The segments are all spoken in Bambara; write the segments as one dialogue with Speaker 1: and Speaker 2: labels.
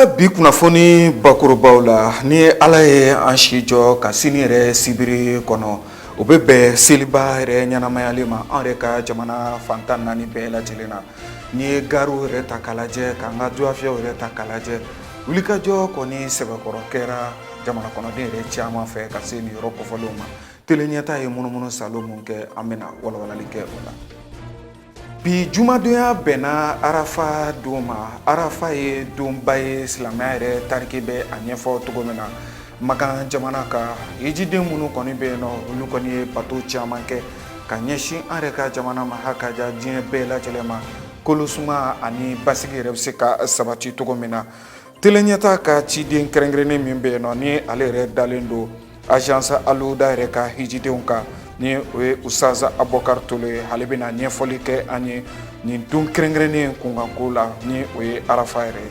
Speaker 1: ka bi kunnafoni bakurubaw la, ni Ala ye an si jɔ ka sini yɛrɛ sibiri kɔnɔ, o bɛ bɛn seliba yɛrɛ ɲɛnamayali ma an yɛrɛ ka jamana fan 14 bɛɛ lajɛlen na. N'i ye gariw yɛrɛ ta k'a lajɛ, k'an ka duwafiyɛw yɛrɛ ta k'a lajɛ, wulikajɔ kɔni sɛbɛkɔrɔ kɛra jamana kɔnɔden yɛrɛ caman fɛ ka se nin yɔrɔ kofɔlenw ma. Tele ɲɛta ye munumunu salo mun kɛ, an bɛna walawalali kɛ o la. Bi jumadonya bɛnna arafa don ma. Arafa ye donba ye, silamɛya yɛrɛ tariki bɛ a ɲɛfɔ cogo min na. Makan jamana kan, hijiden minnu kɔni bɛ yen nɔ, olu kɔni ye bato caman kɛ ka ɲɛsin an yɛrɛ ka jamana ma, ha ka ja diɲɛ bɛɛ lajɛlen ma, kolosuma ani basigi yɛrɛ bɛ se ka sabati cogo min na. Tele ɲɛta ka ciden kɛrɛnkɛrɛnnen min bɛ yen nɔ, ni ale yɛrɛ dalen don agence Aluda yɛrɛ ka hijidenw kan, ni o ye Usaza Abubakar Tolo ye, ale bɛna ɲɛfɔli kɛ an ye nin don kɛrɛnkɛrɛnnen kunkanko la, ni o ye arafa yɛrɛ ye.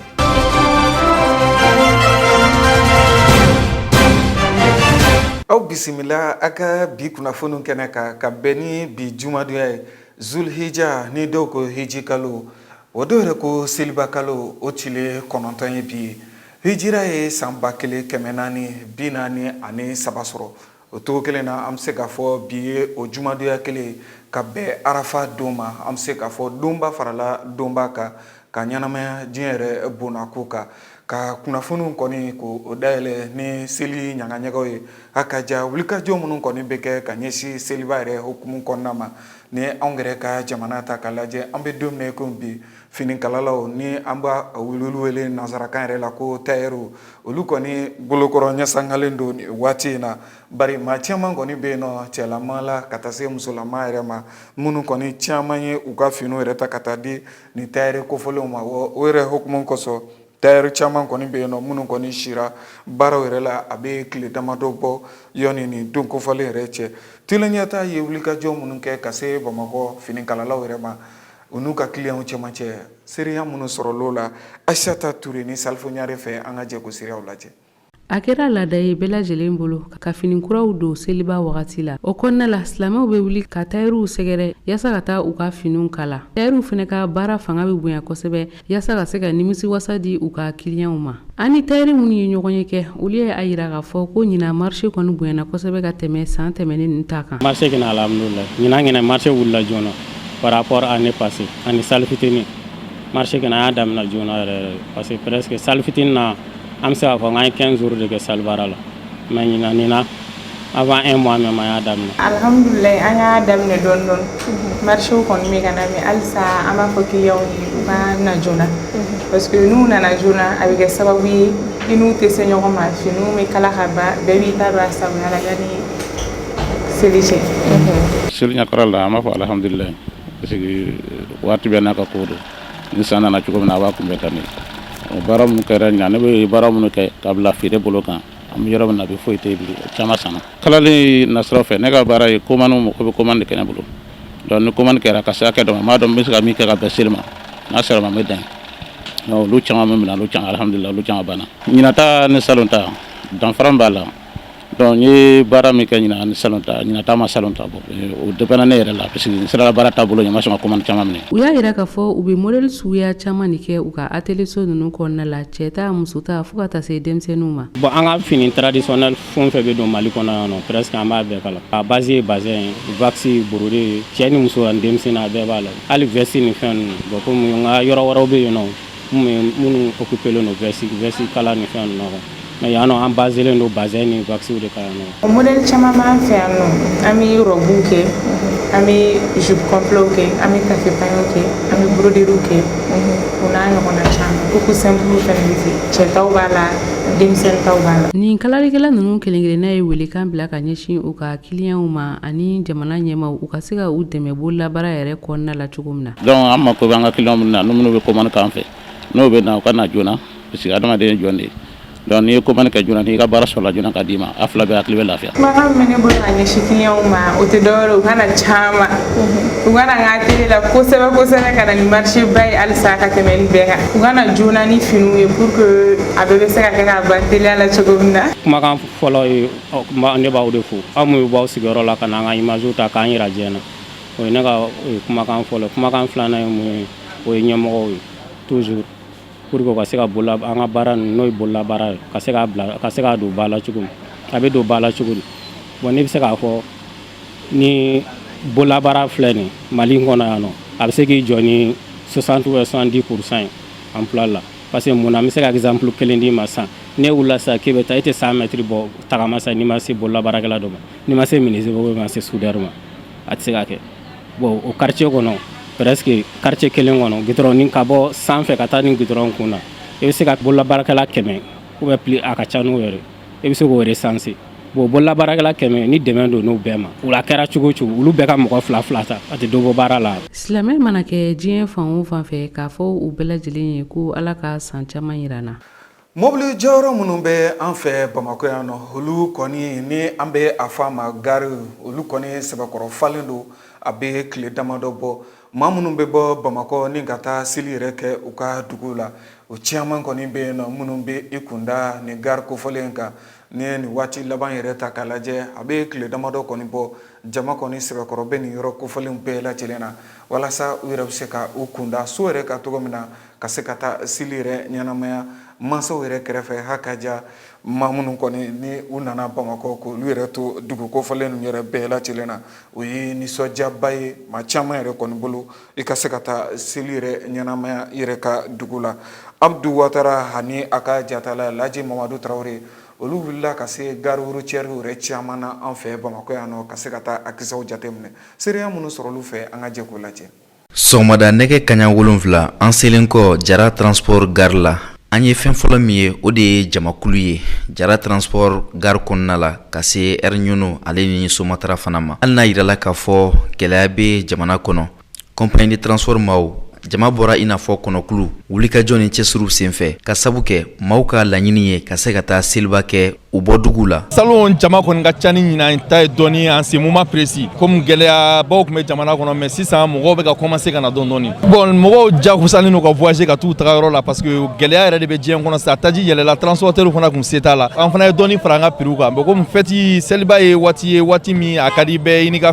Speaker 1: Aw bisimila a ka bi kunnafoniw kɛnɛ kan ka bɛn ni bi jumadonya ye, Zulhija, ni dɔw ko hiji kalo, o dɔw yɛrɛ ko seliba kalo, o tile 9 ye bi ye. Hijira ye san 1443 sɔrɔ. O cogo kelen na, an bɛ se k'a fɔ bi ye o jumadonya kelen ye ka bɛn arafa don ma. An bɛ se k'a fɔ donba farala donba kan ka ɲɛnamaya diɲɛ yɛrɛ bonnako kan. Ka kunnafoniw kɔni ko o dayɛlɛ ni seli ɲagaɲagaw ye, a ka ja wulikajɔ minnu kɔni bɛ kɛ ka ɲɛsin seliba yɛrɛ hukumu kɔnɔna ma. Ni anw yɛrɛ ka jamana ta k'a lajɛ, an bɛ don min na i komi bi, finikalalaw, ni an b'a olu wele nansarakan yɛrɛ la ko tayɛriw, olu kɔni bolokɔrɔ ɲɛsangalen don nin waati in na, bari maa caman kɔni bɛ yen nɔ, cɛlama la ka taa se musolama yɛrɛ ma, minnu kɔni caman ye u ka finiw yɛrɛ ta ka taa di nin tayɛri kofɔlenw ma. O yɛrɛ hukumu kosɔn, tayɛri caman kɔni bɛ yen nɔ minnu kɔni sira baaraw yɛrɛ la, a bɛ tile damadɔ bɔ yanni nin don kofɔlen yɛrɛ cɛ. Tele ɲɛta ye wulikajɔ minnu kɛ ka se Bamakɔ finikalalaw yɛrɛ ma, u n'u ka kiliyanw cɛmancɛ, seereya minnu sɔrɔl'o la Aïssata Touré ni Salifu Ɲare fɛ, an ka jɛ k'o seereyaw lajɛ.
Speaker 2: A kɛra laada ye bɛɛ lajɛlen bolo ka fini kuraw don seliba wagati la. O kɔnɔna la, silamɛw bɛ wuli ka tayɛriw sɛgɛrɛ yaasa ka taa u ka finiw kala. Tayɛriw fana ka baara fanga bɛ bonya kosɛbɛ yaasa ka se ka nimisiwasa di u ka kiliyanw ma. An ni tayɛri minnu ye ɲɔgɔn ye kɛ, olu ye a yira k'a fɔ ko ɲinan marché kɔni bonyana kosɛbɛ ka tɛmɛ san tɛmɛnen ninnu ta kan.
Speaker 3: Marché kɛnɛ, alhamdulillah, ɲinan kɛnɛ marché wulila joona par rapport à année passée ani sali fitinin. Marché kɛnɛ, an y'a daminɛ joona yɛrɛ yɛrɛ, parce que presque sali fitinin na, an bɛ se k'a fɔ k'an ye 15 jours de kɛ salibaara la, mais ɲinan nin na, avant un mois même, an y'a daminɛ.
Speaker 4: Alhamdulilayi, an y'a daminɛ dɔɔni dɔɔni. Marché kɔni bɛ ka na, mais halisa an b'a fɔ clients ye u ka na joona, parce que n'u nana joona, a bɛ kɛ sababu ye i n'u tɛ se ɲɔgɔn ma, finiw bɛ kala ka ban, bɛɛ b'i ta don a sagoya la yanni seli cɛ.
Speaker 5: Seli ɲɛkɔrɔ la, an b'a fɔ alhamdulilayi, parce que waati bɛɛ n'a ka ko don. Ni san nana cogo min na, a b'a kunbɛn tan de. Baara minnu kɛra ɲinan, ne bɛ baara minnu kɛ ka bila feere bolo kan, an bɛ yɔrɔ min na bi, foyi tɛ yen bilen, caman sanna. Kalali nasiraw fɛ, ne ka baara ye commande, mɔgɔ bɛ commande kɛ ne bolo. Donc ni commande kɛra ka se hakɛ dɔ ma, n b'a dɔn n bɛ se ka min kɛ ka bɛn seli ma, n'a sera ma, n bɛ dan yen. Olu caman bɛ minɛ, olu caman, alhamdulilayi, olu caman banna. Ɲinan ta ni salon ta, danfara min b'a la, donc n ye baara min kɛ ɲinan ni salon ta, ɲinan ta ma salon ta bɔ. O dépend ne yɛrɛ la, parce que n sera baara taabolo ɲɛ, n ma sɔn ka commande caman minɛ.
Speaker 2: U y'a yira k'a fɔ u bɛ modèle suguya caman de kɛ u ka atelier so ninnu kɔnɔna la, cɛ ta, muso ta, fo ka taa se denmisɛnninw ma.
Speaker 3: Bon, an ka fini traditionnel fɛn o fɛn bɛ don Mali kɔnɔ yan nɔ, presque an b'a bɛɛ kala. A base ye bazin, wax, brodé, cɛ ni muso ani denmisɛnnin, a bɛɛ b'a la, hali veste ni fɛn ninnu. Bon, komi n ka yɔrɔ wɛrɛw bɛ yen nɔ minnu occupé len don veste kala ni fɛn ninnu na, mais yan nɔ, an baselen don bazin ni wax de kan yan nɔ.
Speaker 4: Modèle caman b'an fɛ yan nɔ. An bɛ robe kɛ, an bɛ jupe complet kɛ, an bɛ tafe pagne kɛ, an bɛ broderie kɛ, o n'a ɲɔgɔnna caman. Coupe simple fɛnɛ bɛ kɛ, cɛ taw b'a la, denmisɛnnin taw b'a la.
Speaker 2: Nin kalalikɛla ninnu kelen-kelenna ye welekan bila ka ɲɛsin u ka kiliyanw ma ani jamana ɲɛmaw, u ka se ka u dɛmɛ bololabaara yɛrɛ kɔnɔna la cogo min na.
Speaker 5: Donc an mako bɛ an ka client minnu na, ni minnu bɛ commande k'an fɛ, n'o bɛ na, u ka na joona, parce que adamaden ye jɔn de ye. Donc n'i ye commande kɛ joona, n'i ka baara sɔrɔla joona ka d'i ma, a fila bɛɛ hakili bɛ lafiya.
Speaker 4: Kumakan min bɛ ne bolo ka ɲɛsin clients ma, o tɛ dɔwɛrɛ ye, u ka na caman, u ka na n ka atelier la kosɛbɛ kosɛbɛ, ka na ni marché ba ye halisa ka tɛmɛ nin bɛɛ kan. U ka na joona ni finiw ye pour que a bɛɛ bɛ se ka kɛ ka ban teliya la cogo min na.
Speaker 3: Kumakan fɔlɔ ye, ne b'aw de fo, aw minnu b'aw sigiyɔrɔ la ka na an ka image ta k'an yira diɲɛ na, o ye ne ka kumakan fɔlɔ. Kumakan filanan ye mun ye? O ye ɲɛmɔgɔw ye toujours. pour que u ka se ka bolola an ka baara ninnu, n'o ye bololabaara ye, ka se k'a bila, ka se k'a don ba la cogo min, a bɛ don ba la cogo di? Bon, ne bɛ se k'a fɔ ni bololabaara filɛ nin Mali kɔnɔ yan nɔ, a bɛ se k'i jɔ ni 60 ou 70% ye emploi la. Parce que mun na? N bɛ se ka exemple kelen d'i ma. Sisan ne wulila sisan k'e bɛ taa, e tɛ 100 mètres bɔ tagama sisan, n'i ma se bololabaarakɛla dɔ ma, n'i ma se menuisier ma, ma se soudeur ma, a tɛ se ka kɛ. Bon, o quartier kɔnɔ, presque quartier kelen kɔnɔ, goudron ni ka bɔ sanfɛ ka taa ni goudron kun na, i bɛ se ka bololabaarakɛla 100 ou bien plus, a ka ca n'o yɛrɛ, i bɛ se k'o recenser. Bon, bololabaarakɛla 100, ni dɛmɛ don n'u bɛɛ ma, o la kɛra cogo o cogo, olu bɛɛ ka mɔgɔ fila fila ta, a tɛ dɔ bɔ baara la.
Speaker 2: Silamɛ mana kɛ diɲɛ fan o fan fɛ, k'a fɔ u bɛɛ lajɛlen ye ko Ala ka san caman yira n na.
Speaker 1: Mobili jɔyɔrɔ minnu bɛ an fɛ Bamakɔ yan nɔ, olu kɔni ni an bɛ a fɔ a ma gare, olu kɔni sɛbɛkɔrɔ falen don. A bɛ tile damadɔ bɔ, maa minnu bɛ bɔ Bamakɔ ni ka taa seli yɛrɛ kɛ u ka dugu la, o caman kɔni bɛ yen nɔ minnu bɛ i kunda nin gare kofɔlen kan. Ni ye nin waati laban yɛrɛ ta k'a lajɛ, a bɛ tile damadɔ kɔni bɔ, jama kɔni sɛbɛkɔrɔ bɛ nin yɔrɔ kofɔlenw bɛɛ lajɛlen na, walasa u yɛrɛ bɛ se ka u kunda so yɛrɛ ka cogo min na, ka se ka taa seli yɛrɛ ɲɛnamaya mansaw yɛrɛ kɛrɛfɛ. Ha ka ja, maa minnu kɔni ni u nana Bamakɔ k'olu yɛrɛ to dugu kofɔlen ninnu yɛrɛ bɛɛ lajɛlen na, o ye nisɔndiyaba ye maa caman yɛrɛ kɔni bolo, i ka se ka taa seli yɛrɛ ɲɛnamaya i yɛrɛ ka dugu la. Abdu Watara ani a ka jatala Laji Mamadu Tarawele, olu wulila ka se gare routière yɛrɛ caman na an fɛ Bamakɔ yan nɔ, ka se ka taa a kisɛw jateminɛ. Seereya minnu sɔrɔ olu fɛ, an ka jɛ k'o lajɛ.
Speaker 6: Sɔgɔmada nɛgɛ kaɲa 7, an selen kɔ Jara Transport gare la, an ye fɛn fɔlɔ min ye, o de ye jamakulu ye Jara Transport gare kɔnɔna la, ka se Air Ɲɔnɔ ale ni Somatara fana ma. Hali n'a yirala k'a fɔ gɛlɛya bɛ jamana kɔnɔ, compagnie de transport maaw jama bɔra i n'a fɔ kɔnɔkulu wulikajɔ ni cɛsiriw senfɛ, ka sabu kɛ maaw ka laɲini ye ka se ka taa seliba kɛ u bɔ dugu la.
Speaker 7: Salon jama kɔni ka ca ni ɲinan ta ye dɔɔni en ce moment précis, comme gɛlɛyabaw tun bɛ jamana kɔnɔ, mais sisan mɔgɔw bɛ ka commencer ka na dɔɔni dɔɔni. Bon, mɔgɔw jagoyalen don ka voyager ka t'u taga yɔrɔ la, parce que gɛlɛya yɛrɛ de bɛ diɲɛ kɔnɔ sisan. Taji yɛlɛla, transporteur fana tun se t'a la. An fana ye dɔɔni fara an ka prix kan. Bon, comme fête seliba ye waati ye, waati min a ka di bɛɛ i n'i ka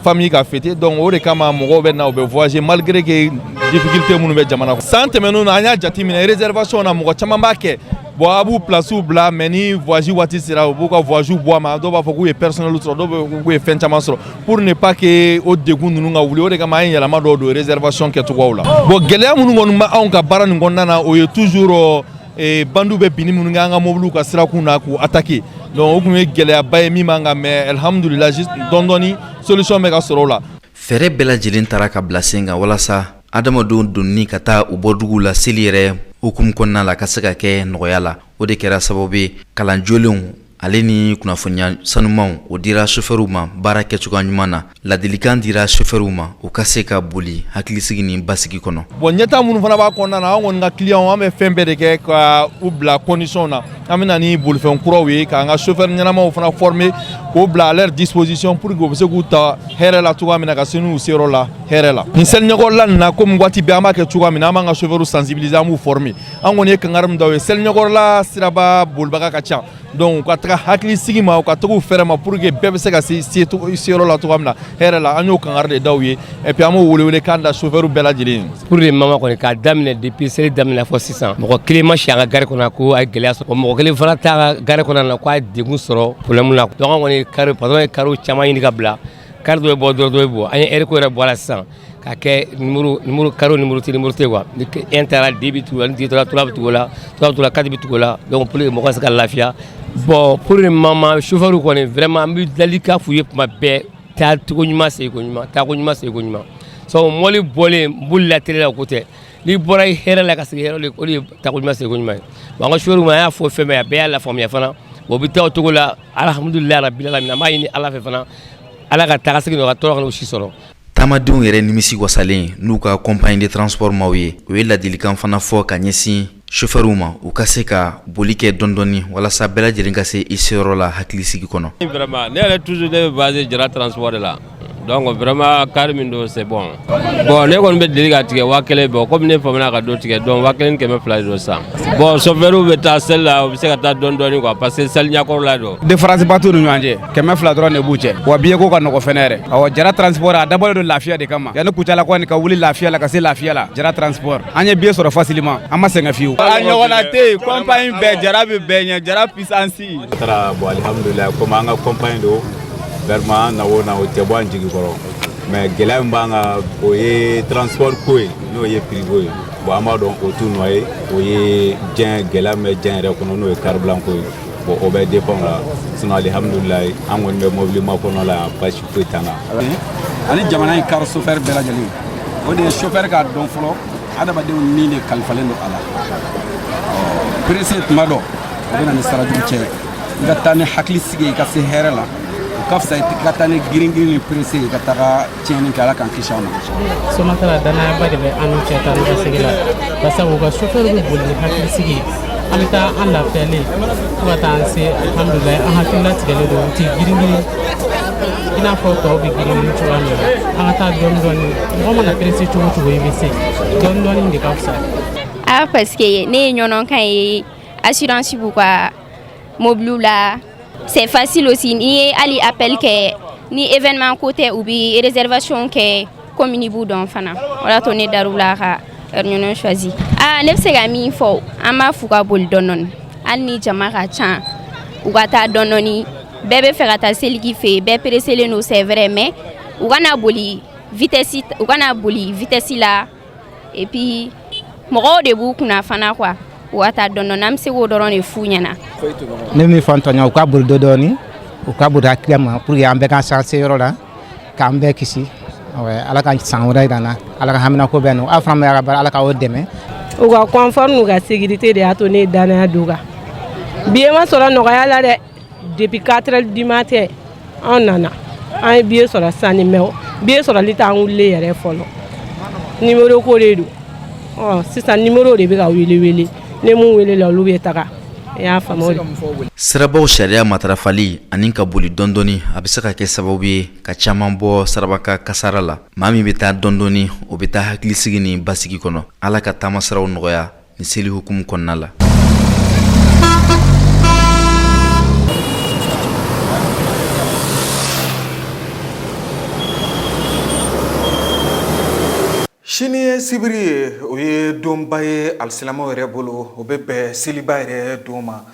Speaker 7: famille ka fêter, donc o de kama mɔgɔw bɛ na, u bɛ voyager malgré que difficulté minnu bɛ jamana kɔnɔ. San tɛmɛnenw na, an y'a jateminɛ réservation na, mɔgɔ caman b'a kɛ. Bon, a b'u place bila, mais ni voyage waati sera, u b'u ka voyage bɔ a ma. Dɔw b'a fɔ k'u ye personnel sɔrɔ, dɔw bɛ k'u ye fɛn caman sɔrɔ. Pour ne pas que o degun ninnu ka wuli, o de kama an ye yɛlɛma dɔw don réservation kɛcogoyaw la. Bon, gɛlɛya minnu kɔni bɛ anw ka baara nin kɔnɔna na, o ye toujours bandiw bɛ binni minnu kɛ an ka mobiliw ka sirakun na k'u attaquer. Donc o tun ye gɛlɛyaba ye min b'an kan, mais alhamdulillah, dɔɔni dɔɔni solution bɛ ka sɔrɔ o la.
Speaker 6: Fɛɛrɛ bɛɛ lajɛlen taara ka bila sen kan walasa adamadenw donni ka taa u bɔ dugu la seli yɛrɛ hukumu kɔnɔna la ka se ka kɛ nɔgɔya la. O de kɛra sababu ye, kalan jolenw ale ni kunnafoniya sanumanw, o dira sofɛriw ma baara kɛcogoya ɲuman na. Ladilikan dira sofɛriw ma u ka se ka boli hakilisigi ni basigi kɔnɔ.
Speaker 7: Bon, ɲɛta minnu fana b'a kɔnɔna na, an kɔni ka client, an bɛ fɛn bɛɛ de kɛ ka u bila condition na. An bɛ na ni bolifɛn kuraw ye, k'an ka chauffeur ɲɛnamaw fana former k'o bila à leur disposition pour que u bɛ se k'u ta hɛrɛ la cogoya min na, ka se n'u seyɔrɔ la hɛrɛ la. Nin seli ɲɛkɔrɔla nin na, komi waati bɛɛ an b'a kɛ cogoya min na, an b'an ka chauffeur sensibiliser, an b'u former. An kɔni ye kangari min da u ye, seli ɲɛkɔrɔla siraba bolibaga ka ca, donc u ka taga hakili sigi ma, u ka taga u fɛrɛ ma pour que bɛɛ bɛ se ka se seyɔrɔ la cogoya min na hɛrɛ la. An y'o kangari de da u ye, et puis an b'o welewele kan da chauffeur bɛɛ lajɛlen ye.
Speaker 8: Pour le moment kɔni, k'a daminɛ depuis seli daminɛ fɔ sisan, mɔgɔ kelen ma si an ka gare kɔnɔ ko a ye gɛlɛya sɔrɔ, mɔgɔ kelen fana t'a ka gare kɔnɔ na ko a ye degun sɔrɔ problème la. Donc an kɔni kari patron ye kariw caman ɲini ka bila, kari dɔ bɛ bɔ, dɔ bɛ bɔ. An ye heure ko yɛrɛ bɔ a la sisan k'a kɛ numéro numéro, karo numéro tɛ, numéro tɛ quoi. Ni un taara, deux bɛ tugu o la, ni deux taara, trois bɛ tugu o la, trois bɛ tugu o la, quatre bɛ tugu o la. Donc pour que mɔgɔ ka se ka lafiya. Bon, pour le moment, chauffeur kɔni, vraiment, an bɛ ladilikan f'u ye tuma bɛɛ: taa cogo ɲuman, segin ko ɲuman, taako ɲuman, segin ko ɲuman. Sabu mɔbili bɔlen boli la télé la, o ko tɛ. N'i bɔra i hɛrɛ la ka segin hɛrɛ la, o de ye taako ɲuman, segin ko ɲuman ye. Bon, an ka chauffeur ma, an y'a fɔ fɛn bɛɛ, a bɛɛ y'a lafaamuya fana. O bɛ taa o cogo la, alhamdulilayi rabil alamin. An b'a ɲini Ala fɛ fana, Ala ka taga segin nɔgɔya, tɔɔrɔ kana u si sɔrɔ.
Speaker 6: Taamadenw yɛrɛ nimisi wasalen n'u ka compagnie de transport maaw ye, u ye ladilikan fana fɔ ka ɲɛsin chauffeurw ma, u ka se ka boli kɛ dɔɔni walasa bɛɛ lajɛlen ka se i seyɔrɔ la hakilisigi kɔnɔ.
Speaker 9: Vraiment, ne yɛrɛ toujours ne bɛ basé Jara Transport de la. Donc vraiment car min don, c'est bon. Bon, ne kɔni bɛ deli ka tigɛ 1000. Bon, komi ne famana ka dɔ tigɛ, donc 1200 don sisan. Bon, chauffeur bɛ taa seli la, u bɛ se ka taa dɔɔni dɔɔni quoi, parce que seli ɲɛkɔrɔ la don.
Speaker 10: Différence ba t'u ni ɲɔgɔn cɛ, 200 dɔrɔn de b'u cɛ. Wa billet ko ka nɔgɔ fɛnɛ yɛrɛ. Awɔ, Jara Transport a dabɔlen don lafiya de kama. Yanni Kucala kɔni ka wuli lafiya la ka se lafiya la, Jara Transport an ye billet sɔrɔ facilement, an ma sɛgɛn fiyewu.
Speaker 11: A ɲɔgɔnna tɛ yen, compagnie bɛɛ, Jara bɛ bɛɛ ɲɛ, Jara puissance.
Speaker 12: Taara bon, alihamudulilayi, komi an ka compagnie don, vraiment an na o na, o tɛ bɔ an jigi kɔrɔ. Mais gɛlɛya min b'an kan, o ye transport ko ye, n'o ye prix ko ye. Bon, an b'a dɔn o t'u nɔ ye, o ye diɲɛ gɛlɛya min bɛ diɲɛ yɛrɛ kɔnɔ, n'o ye carburant ko ye. Bon, o bɛ dépend la. Sinon alihamudulilayi, an kɔni bɛ mobili makɔnɔ la yan, basi foyi t'an na.
Speaker 13: Ani jamana in car chauffeur bɛɛ lajɛlen, o de ye chauffeur k'a dɔn fɔlɔ, adamadenw ni de kalifalen don a la. Pressé tuma dɔ, o bɛ na ni sirajugu cɛ ye. I ka taa ni hakili sigi ye, i ka se hɛrɛ la, o ka fisa i ka taa ni girin girin ni pressé ye, ka taga tiɲɛni kɛ. Ala k'an kisi a ma.
Speaker 14: Somatara, danayaba de bɛ an n'u cɛ taa ni ka segin la, barisa u ka chauffeur bɛ boli ni hakilisigi ye. An bɛ taa an lafiyalen fo ka taa an se, alhamdulilayi, an hakili latigɛlen don. U tɛ girin girin i n'a fɔ tɔw bɛ girin girin cogoya min na. An ka taa dɔɔni dɔɔni. Mɔgɔ mana pressé cogo o cogo, i bɛ se. Dɔɔni dɔɔni de ka fisa.
Speaker 15: Ah, parce que ne ye ɲɔnɔn ye, assurance b'u ka mobiliw la. C'est facile aussi. N'i ye hali appel kɛ ni événement ko tɛ, u bɛ réservation kɛ komi n'i b'u dɔn fana. O de y'a to ne dar'u la ka ɲɔnɔ choisi. Ah, ne bɛ se ka min fɔ, an b'a f'u ka boli dɔɔni dɔɔni, hali ni jama ka ca, u ka taa dɔɔni dɔɔni. Bɛɛ bɛ fɛ ka taa seli k'i fɛ yen, bɛɛ pressélen don, c'est vrai, mais u kana boli vitesse, u kana boli vitesse la. Et puis mɔgɔw de b'u kunna fana quoi. U ka taa dɔɔni dɔɔni, an bɛ se k'o dɔrɔn de f'u ɲɛna.
Speaker 16: Ne min fɔ n tɔɲɔgɔn, u ka boli dɔɔni dɔɔni, u ka boli hakili ma pour que an bɛɛ ka s'an se yɔrɔ la, k'an bɛɛ kisi. Ala ka san wɛrɛ yira an na, Ala ka haminako bɛɛ nɔ. Aw fana bɛ ka baara, Ala k'aw dɛmɛ.
Speaker 17: U ka confort n'u ka sécurité de y'a to ne ye danaya d'u kan. Billet ma sɔrɔ nɔgɔya la dɛ. Depuis 4 heures du matin an nana, an ye billet sɔrɔ sisan ni, mais billet sɔrɔli t'an wulilen yɛrɛ fɔlɔ. Numéro ko de don. Ɔ sisan numéro de bɛ ka wele wele, ne mun wele la, olu bɛ taga, i y'a faamu.
Speaker 6: Sirabaw sariya matarafali ani ka boli dɔɔni, a bɛ se ka kɛ sababu ye ka caman bɔ sarabaka kasara la. Maa min bɛ taa dɔɔni, o bɛ taa hakilisigi ni basigi kɔnɔ. Ala ka taamasiraw nɔgɔya ni seli hukumu kɔnɔna la.
Speaker 1: Sini ye sibiri ye, o ye donba ye alisilamɛw yɛrɛ bolo, o bɛ bɛn seliba yɛrɛ don ma.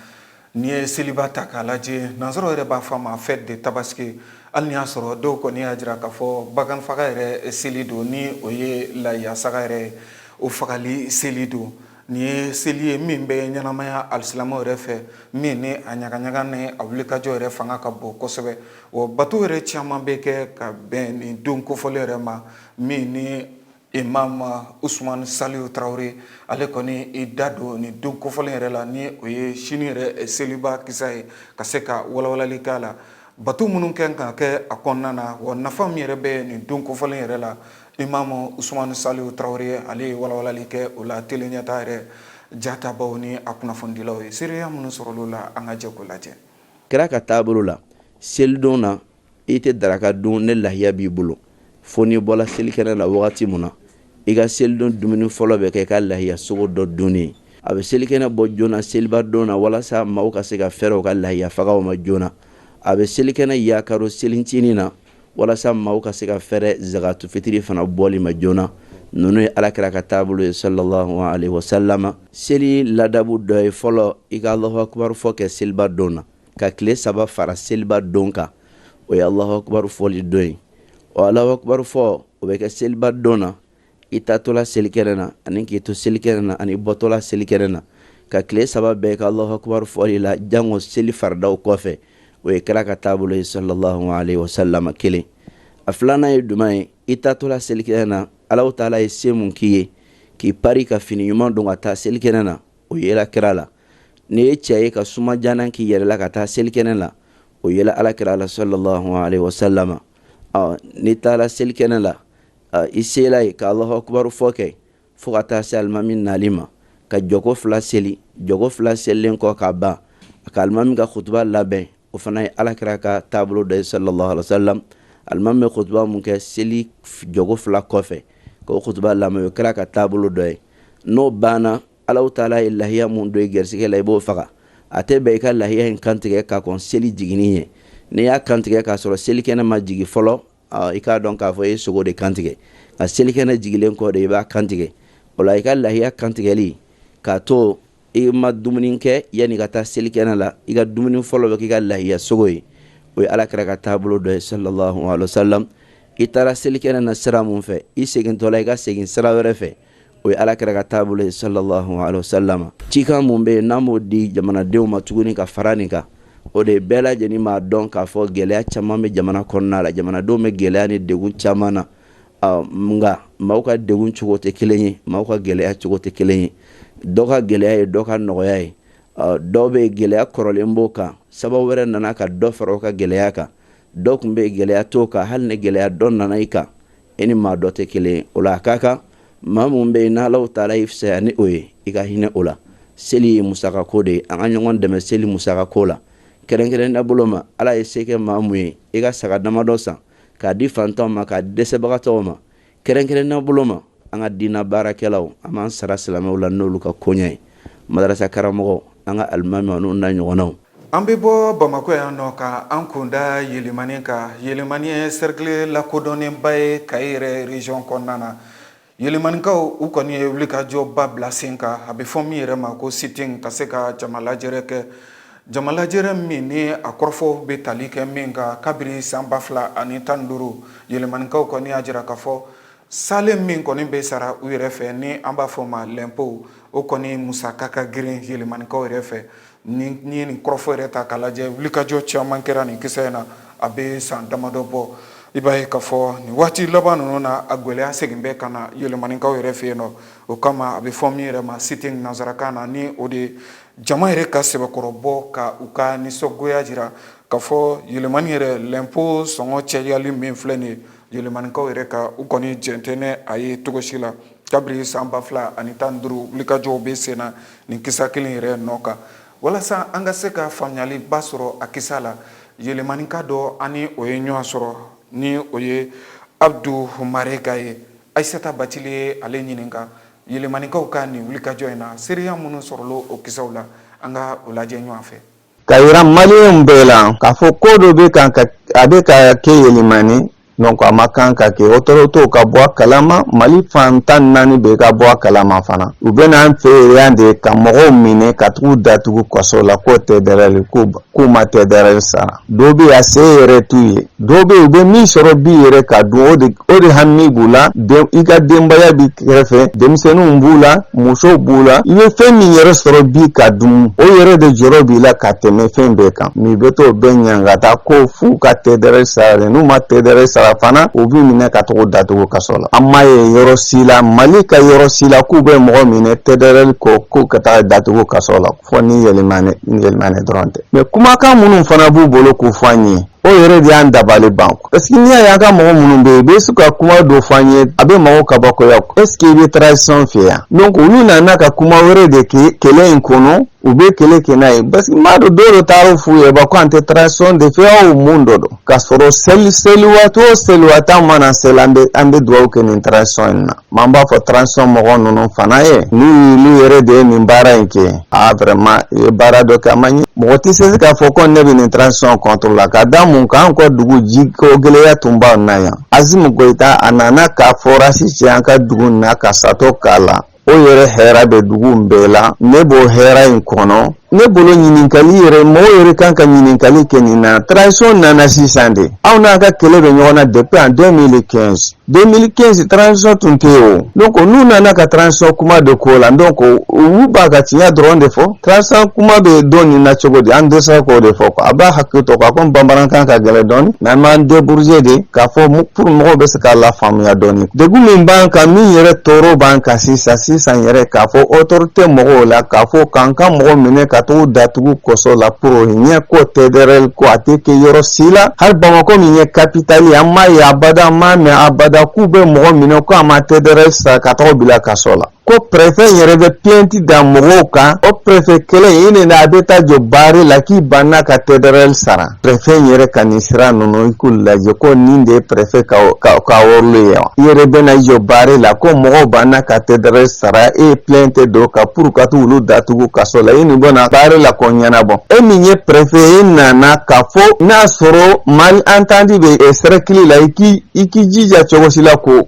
Speaker 1: N'i ye seliba ta k'a lajɛ, nansaraw yɛrɛ b'a fɔ a ma fête de Tabaski, hali n'i y'a sɔrɔ dɔw kɔni y'a jira k'a fɔ bagan faga yɛrɛ seli don, ni o ye lahiya saga yɛrɛ ye, o fagali seli don. Nin ye seli ye min bɛ ɲɛnamaya alisilamɛw yɛrɛ fɛ, min ni a ɲagaɲaga ni a wulikajɔ yɛrɛ fanga ka bon kosɛbɛ. Wa bato yɛrɛ caman bɛ kɛ ka bɛn nin don kofɔlen yɛrɛ ma, min ni Imam Usman Saliu Tarawele, ale kɔni i da don nin don kofɔlen yɛrɛ la, ni o ye sini yɛrɛ seliba kisa ye, ka se ka walawalali k'a la, bato minnu kɛ ka kɛ a kɔnɔna na, wa nafa min yɛrɛ bɛ nin don kofɔlen yɛrɛ la. Imam Usman Saliu Tarawele, ale ye walawalali kɛ o la tele ɲɛta yɛrɛ jatabaw ni a kunnafonidilaw ye. Seereya minnu sɔrɔla la, an ka jɛ k'o lajɛ.
Speaker 18: Kira ka taabolo la, selidon na, i tɛ daraka dun ni lahiya b'i bolo, fo n'i bɔla selikɛnɛ la wagati mun na. I ka selidon dumuni fɔlɔ bɛ kɛ i ka lahiya sogo dɔ dunni. A bɛ selikɛnɛ bɔ joona seliba don na, walasa maaw ka se ka fɛrɛ u ka lahiya fagaw ma joona. A bɛ selikɛnɛ yakaro selincinin na, walasa maaw ka se ka fɛrɛ zakatu fitiri fana bɔli ma joona. Ninnu ye Alakira ka taabolo ye, sallallahu alaihi wasallam. Seli ladabu dɔ ye fɔlɔ, i ka Alahu akubaru fɔ kɛ seliba don na, ka tile 3 fara seliba don kan, o ye Alahu akubaru fɔli don ye. O Alahu akubaru fɔ, o bɛ kɛ seliba don na, i taatɔla selikɛnɛ na, ani k'i to selikɛnɛ na, ani bɔtɔla selikɛnɛ na, ka tile 3 bɛɛ ka Alahu akubaru fɔli la jango seli faridaw kɔfɛ. O ye kira ka taabolo ye, sallallahu alaihi wasallam. Kelen a filanan ye jumɛn ye? I taatɔla selikɛnɛ na, Alahu taala ye se mun k'i ye k'i pari ka fini ɲuman don ka taa selikɛnɛ na, o yela kira la. N'i ye cɛ ye, ka sumajanan k'i yɛrɛ la ka taa selikɛnɛ la, o yela Ala kira la, sallallahu alaihi wasallam. N'i taara selikɛnɛ la, i sela yen ka Alahu akubaru fɔ kɛ fo ka taa se alimami nali ma, ka jɔko 2 seli. Jɔko 2 selilen kɔ ka ban, ka alimami ka kutuba labɛn, o fana ye Ala kira ka taabolo dɔ ye, sallallahu alaihi wasallam. Alimami bɛ kutuba mun kɛ seli jɔko fila kɔfɛ, k'o kutuba lamɛn, o ye kira ka taabolo dɔ ye. N'o banna, Alahu taala ye lahiya mun don i garisigɛ la, i b'o faga. A tɛ bɛn i ka lahiya in kantigɛ ka kɔn seli jiginni ɲɛ. N'i y'a kantigɛ k'a sɔrɔ selikɛnɛ ma jigin fɔlɔ, i k'a dɔn k'a fɔ i ye sogo de kantigɛ. Nka selikɛnɛ jigilen kɔ de i b'a kantigɛ. O la i ka lahiya kantigɛli k'a to i ma dumuni kɛ yanni ka taa selikɛnɛ la, i ka dumuni fɔlɔ bɛ k'i ka lahiya sogo ye, o ye ala kira ka taabolo dɔ ye sallallahu alaihi wasallam. I taara selikɛnɛ na sira mun fɛ, i segintɔ la i ka segin sira wɛrɛ fɛ, o ye ala kira ka taabolo ye sallallahu alaihi wasallam. Cikan mun bɛ yen n'an b'o di jamanadenw ma tuguni ka fara nin kan, o de ye bɛɛ lajɛlen b'a dɔn k'a fɔ gɛlɛya caman bɛ jamana kɔnɔna la. Jamanadenw bɛ gɛlɛya ni degun caman na, nka maaw ka degun cogo tɛ kelen ye, maaw ka gɛlɛya cogo tɛ kelen ye. Dɔ ka gɛlɛya ye dɔ ka nɔgɔya ye. Dɔw bɛ gɛlɛya kɔrɔlen b'o kan, sababu wɛrɛ nana ka dɔ fara o ka gɛlɛya kan. Dɔ tun bɛ gɛlɛya t'o kan, hali ni gɛlɛya dɔ nana i kan, e ni maa dɔ tɛ kelen ye. O la a ka kan maa mun bɛ yen n'Alahu taala y'i fisaya ni o ye, i ka hinɛ o la. Seli ye musakako de ye, an ka ɲɔgɔn dɛmɛ seli musakako la. Kɛrɛnkɛrɛnnenya bolo ma, Ala ye se kɛ maa mun ye, i ka saga damadɔ san k'a di fantanw ma, k'a di dɛsɛbagatɔw ma. Kɛrɛnkɛrɛnnenya bolo ma, an ka diina baarakɛlaw, an b'an sara silamɛw la n'olu ka koɲɛ ye, madarasa karamɔgɔ, an ka alimami n'u n'a ɲɔgɔnnaw.
Speaker 1: An bɛ bɔ Bamakɔ yan nɔ ka an kunda Yelimani kan. Yelimani ye cercle lakodɔnnenba ye Kayi yɛrɛ région kɔnɔna na. Yelimanikaw, u kɔni ye wulikajɔba bila sen kan, a bɛ fɔ min yɛrɛ ma ko sit-in, ka se ka jama lajɛrɛ kɛ, jama lajɛrɛ min ni a kɔrɔfɔw bɛ tali kɛ min kan. Kabiri san 2015, Yelimanikaw kɔni y'a jira k'a fɔ salen min kɔni bɛ sara u yɛrɛ fɛ, ni an b'a fɔ ma lɛnpo, o kɔni musaka ka girin Yelimanikaw yɛrɛ fɛ. Ni ye nin kɔrɔfɔ yɛrɛ ta k'a lajɛ, wulikajɔ caman kɛra nin kisɛ in na, a bɛ san damadɔ bɔ. I b'a ye k'a fɔ nin waati laban ninnu na, a gɛlɛya segin bɛ ka na Yelimanikaw yɛrɛ fɛ yen nɔ. O kama, a bɛ fɔ min yɛrɛ ma sit-in nansarakan na, ni o de jama yɛrɛ ka sɛbɛkɔrɔ bɔ ka u ka nisɔngoya jira k'a fɔ Yelimani yɛrɛ lɛnpo sɔngɔ cayali min filɛ nin ye, Yelimanikaw yɛrɛ ka u kɔni jɛn tɛ ni a ye cogo si la. Kabiri san 2015, wulikajɔw bɛ sen na nin kisa kelen yɛrɛ nɔ kan. Walasa an ka se ka faamuyaliba sɔrɔ a kisa la, Yelimanika dɔ, ani o ye ɲɔgɔn sɔrɔ, ni o ye Abdu Marega ye. Ayisata Bacili ye ale ɲininka Yelimanikaw ka nin wulikajɔ in na, seereya minnu sɔrɔla o kisaw la, an ka o lajɛ ɲɔgɔn fɛ.
Speaker 19: Ka yira maliyɛnw bɛɛ la k'a fɔ ko dɔ bɛ kan ka a bɛ ka kɛ Yelimani. Donc a ma kan ka kɛ, autorités ka bɔ a kalama, Mali fan 14 bɛɛ ka bɔ a kalama fana. U bɛ n'an fɛ yan de ka mɔgɔw minɛ ka tugu datugu kaso la ko TDR, k'u ma TDR sara. Dɔw bɛ a se yɛrɛ t'u ye, dɔw bɛ u bɛ min sɔrɔ bi yɛrɛ ka dun, o de hami b'u la. I ka denbaya b'i kɛrɛfɛ, denmisɛnninw b'u la, musow b'u la. I bɛ fɛn min yɛrɛ sɔrɔ bi ka dun, o yɛrɛ de jɔrɔ b'i la ka tɛmɛ fɛn bɛɛ kan. Mais bɛ t'o bɛɛ ɲangata ko f'u ka TDR sara. N'u ma TDR sara fana, u b'u minɛ ka tugu datugu kaso la. An m'a ye yɔrɔ si la, Mali ka yɔrɔ si la, k'u bɛ mɔgɔ minɛ TDR ko k'u ka taa datugu kaso la, fɔ ni Yelimani dɔrɔn tɛ. Mais kumakan minnu fana b'u bolo k'u fɔ an ye, o yɛrɛ de y'an dabali ban, parce que n'i y'a ye an ka mɔgɔ minnu bɛ yen, u bɛ se ka kuma dɔ fɔ an ye, a bɛ mɔgɔw kabakoya. Est ce que i bɛ transition fɛ yan? Donc olu nana ka kuma wɛrɛ de kɛ kɛlɛ in kɔnɔ, u bɛ kɛlɛ kɛ n'a ye, parce que n b'a dɔn dɔw de taara f'u ye ba ko an tɛ transition de fɛ aw mun dɔ don. K'a sɔrɔ seli seli waati o seli waati, an mana seli, an bɛ dugawu kɛ nin transition in na. Mais an b'a fɔ transition mɔgɔ ninnu fana ye, n'u y'olu yɛrɛ de ye nin baara in kɛ, ah, vraiment, i ye baara dɔ kɛ, a ma ɲɛ. Mɔgɔ tɛ se k'a fɔ ko ne bɛ nin transition contre la, ka da mun kan? An ka dugu ji ko gɛlɛya tun b'an na yan. Assimi Goïta, a nana ka forage ci an ka dugu in na ka château k'a la. O yɛrɛ hɛrɛ bɛ dugu in bɛɛ la. Ne b'o hɛrɛ in kɔnɔ. Ne bolo, ɲininkali yɛrɛ, mɔgɔw yɛrɛ kan ka ɲininkali kɛ nin na. Transition nana sisan de, aw n'a ka kɛlɛ bɛ ɲɔgɔn na depuis en 2015. 2015, transition tun tɛ yen o. Donc n'u nana ka transition kuma de ko la, donc olu b'a ka tiɲɛ dɔrɔn de fɔ. Transition kuma bɛ don nin na cogo di? An dɛsɛra k'o de fɔ. A b'a hakili to k'a ko bamanankan ka gɛlɛn dɔɔni, mais an b'an débrouiller de k'a fɔ pour mɔgɔw bɛ se k'a lafaamuya dɔɔni. Degun min b'an kan, min yɛrɛ tɔɔrɔ b'an kan sisan sisan yɛrɛ, k'a fɔ autorité mɔgɔw la k'a fɔ k'an ka mɔgɔ minɛ ka t'u datugu kaso la pour ɲɛ ko TDR ko, a tɛ kɛ yɔrɔ si la. Hali Bamakɔ min ye capitale ye, an m'a ye abada, an m'a mɛn abada k'u bɛ mɔgɔ minɛ ko a ma TDR sara ka tɔgɔ bila kaso la. Ko préfet yɛrɛ bɛ plainte da mɔgɔw kan, o préfet kelen in de a bɛ taa jɔ barre la k'i banna ka TDR sara. Préfet yɛrɛ ka nin sira ninnu, i k'u lajɛ ko nin de ye préfet ka rôle ye wa? I yɛrɛ bɛna jɔ barre la ko mɔgɔw banna ka TDR sara, e ye plainte don ka pour ka t'olu datugu kaso la, i nin bɔna barre la k'o ɲɛnabɔ. E min ye préfet, e nana k'a fɔ n'a sɔrɔ malentendu bɛ cercle la, i k'i jija cogo si la k'o